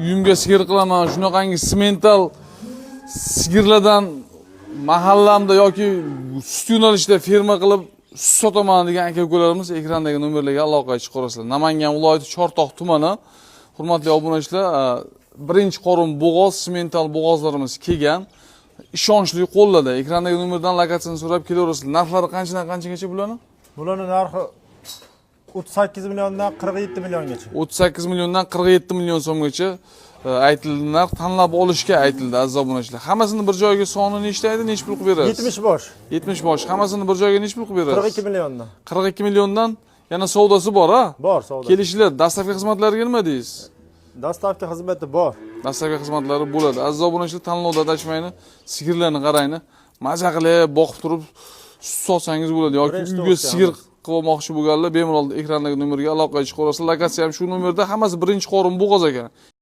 Uyimga sigir qilaman, shunaqangi simental sigirlardan mahallamda yoki sut yo'nalishida ferma qilib sut sotaman degan aka ukalarimiz ekrandagi nomerlarga aloqaga chiqarasizlar. Namangan viloyati, Chortoq tumani. Hurmatli obunachilar, birinchi qorin bo'g'oz, simental bo'g'ozlarimiz kelgan. Ishonchli qo'llarda. Ekrandagi nomerdan lokatsiyani so'rab kelaverasizlar. Narxlari qanchadan qanchagacha bularni? Bularni narxi 38 milliondan 47 milliongacha. 38 milliondan 47 million so'mgacha aytildi narx, tanlab olishga aytildi, aziz obunachilar. Hammasini bir joyga soni nechta edi, nechi pul qilib berasiz? 70 bosh. 70 bosh. Hammasini bir joyga nechi pul qilib berasiz? 42 milliondan. 42 milliondan, yana savdosi bor, ha? Bor savdo. Kelishlar, доставка xizmatlariga nima deysiz? Доставка xizmati bor. Доставка xizmatlari bo'ladi. Aziz obunachilar, tanlovda adashmayni, sigirlarni qarayni, maza qilib boqib turib sut sotsangiz bo'ladi yoki Birinchi uyga to'g'risi sigir hammasi. qilib olmoqchi bo'lganlar bemalol ekrandagi nomerga aloqaga chiqaverasizlar. Lokatsiya ham shu nomerda, hammasi birinchi qorin bo'g'oz ekan.